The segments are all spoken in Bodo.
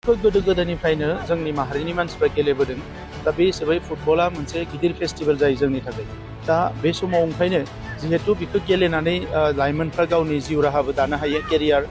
गोदो गोदायनिफ्रायनो जोंनि माहारिनि मानसिफ्रा गेलेबोदों। दा बे हिसाबै फुटबला मोनसे गिदिर फेस्टिभेल जायो जोंनि थाखाय। दा बे समाव ओंखायनो जिहेतु बेखौ गेलेनानै लाइमोनफ्रा गावनि जिउ राहाबो दानो हायो, केरियार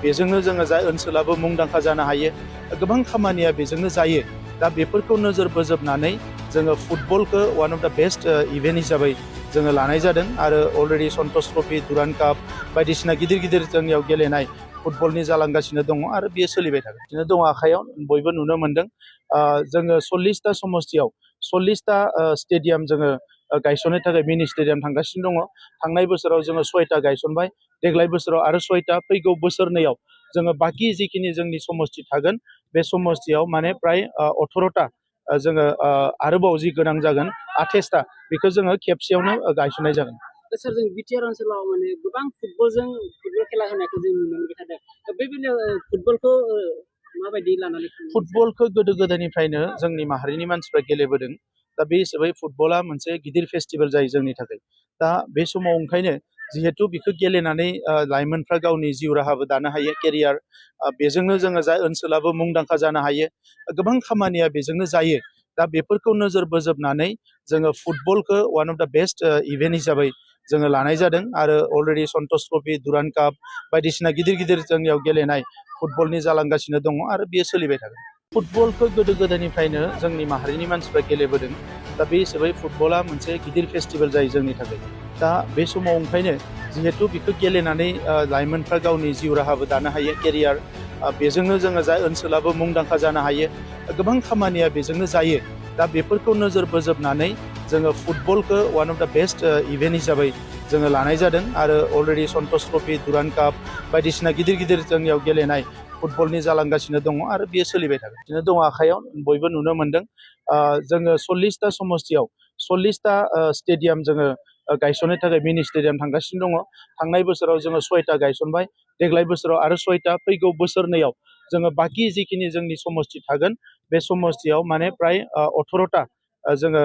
बेजोंनो जोङो जाय ओनसोलाबो मुंदांखा जानो हायो, गोबां खामानिया बेजोंनो जायो। दा बेफोरखौ नोजोर बोजोबनानै जोङो फुटबलखौ वान अफ द बेस्ट इभेन्ट हिसाबै जोङो लानाय जादों आरो अलरेडि सन्तोष ट्रफि, दुरान्ड काप बायदिसिना गिदिर गिदिर जोंनियाव गेलेनाय फुटबलनि जालांगासिनो दङ आरो बेयो सोलिबाय थागासिनो दङ आखायाव बयबो नुनो मोनदों। जोङो 40टा समस्तियाव 40टा स्टेडियाम जोङो गायसननो थाखाय मिनि स्टेडियाम थांगासिनो दङ। थांनाय बोसोराव जोङो 6टा गायसनबाय, देग्लाय बोसोराव आरो 6टा, फैगौ बोसोरनैयाव जोङो बाखि जिखिनि जोंनि समस्ति थागोन बे समस्तियाव माने प्राय 18टा जोङो आरोबाव जि गोनां जागोन 28टा बेखौ जोङो खेबसेयावनो गायसननाय जागोन। सार जों बिटिआर ओनसोलाव माने गोबां फुटबल खेला होनायखौ जों नुनो मोनबाय थादों। बे बेलायाव फुटबलखौ माबायदि लानानै फुटबलखौ गोदो गोदायनिफ्रायनो जोंनि माहारिनि मानसिफ्रा गेलेबोदों। दा बे हिसाबै फुटबला मोनसे गिदिर फेस्टिभेल जायो जोंनि थाखाय। दा बे समाव ओंखायनो जिहेतु बेखौ गेलेनानै लाइमोनफ्रा गावनि जिउ राहाबो दानो हायो, केरियार बेजोंनो जोङो जाय ओनसोलाबो मुंदांखा जानो हायो, गोबां खामानिया बेजोंनो जायो। दा बेफोरखौ नोजोर बोजोबनानै जोङो फुटबलखौ वान अफ द बेस्ट इभेन्ट हिसाबै जोङो लानाय जादों आरो अलरेडि सन्तोष ट्रफि, दुरान्ड काप बायदिसिना गिदिर गिदिर जोंनियाव गेलेनाय फुटबलनि जालांगासिनो दङ आरो बेयो सोलिबाय थागोन। फुटबलखौ गोदो गोदायनिफ्रायनो जोंनि माहारिनि मानसिफ्रा गेलेबोदों। दा बे हिसाबै फुटबला मोनसे गिदिर फेस्टिभेल जायो जोंनि थाखाय। दा बे समाव ओंखायनो जिहेतु बेखौ गेलेनानै लाइमोनफ्रा गावनि जिउ राहाबो दानो हायो, केरियार बेजोंनो जोङो जाय ओनसोलाबो मुंदांखा जानो हायो, गोबां खामानिया बेजोंनो जायो। दा बेफोरखौ नोजोर बोजोबनानै जोङो फुटबलखौ वान अफ द बेस्ट इभेन्ट हिसाबै जोङो लानाय जादों आरो अलरेडि सन्तोष ट्रफि, दुरान्ड काप बायदिसिना गिदिर गिदिर जोंनियाव गेलेनाय फुटबलनि जालांगासिनो दङ आरो बेयो सोलिबाय थागासिनो दङ आखायाव बयबो नुनो मोनदों। जोङो 40टा समस्तियाव 40टा स्टेडियाम जोङो गायसननो थाखाय मिनि स्टेडियाम थांगासिनो दङ। थांनाय बोसोराव जोङो 6टा गायसनबाय, देग्लाय बोसोराव आरो 6टा, फैगौ बोसोरनैयाव जोङो बाखि जिखिनि जोंनि समस्ति थागोन बे समस्तियाव माने प्राय 18टा जोङो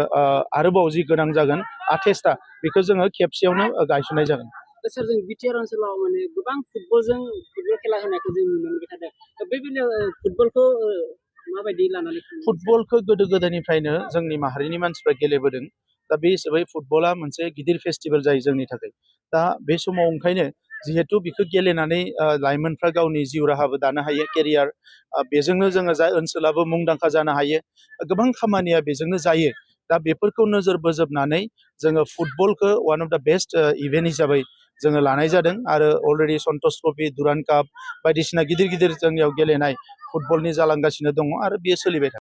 आरोबाव जि गोनां जागोन 28टा बेखौ जोङो खेबसेयावनो गायसननाय जागोन। सार जों बिटिआर ओनसोलाव माने गोबां फुटबल खेला होनायखौ जों नुनो मोनबाय थादों। बे बेलायाव फुटबलखौ माबायदि लानानै फुटबलखौ गोदो गोदायनिफ्रायनो जोंनि माहारिनि मानसिफ्रा गेलेबोदों। दा बे हिसाबै फुटबला मोनसे गिदिर फेस्टिभेल जायो जोंनि थाखाय। दा बे समाव ओंखायनो जिहेतु बेखौ गेलेनानै लाइमोनफ्रा गावनि जिउ राहाबो दानो हायो, केरियार बेजोंनो जोङो जाय ओनसोलाबो मुंदांखा जानो हायो, गोबां खामानिया बेजोंनो जायो। दा बेफोरखौ नोजोर बोजोबनानै जोङो फुटबलखौ वान अफ द बेस्ट इभेन्ट हिसाबै जोङो लानाय जादों आरो अलरेडि सन्तोष ट्रफि, दुरान्ड काप बायदिसिना गिदिर गिदिर जोंनियाव गेलेनाय फुटबलनि जालांगासिनो दङ आरो बेयो सोलिबाय थागोन।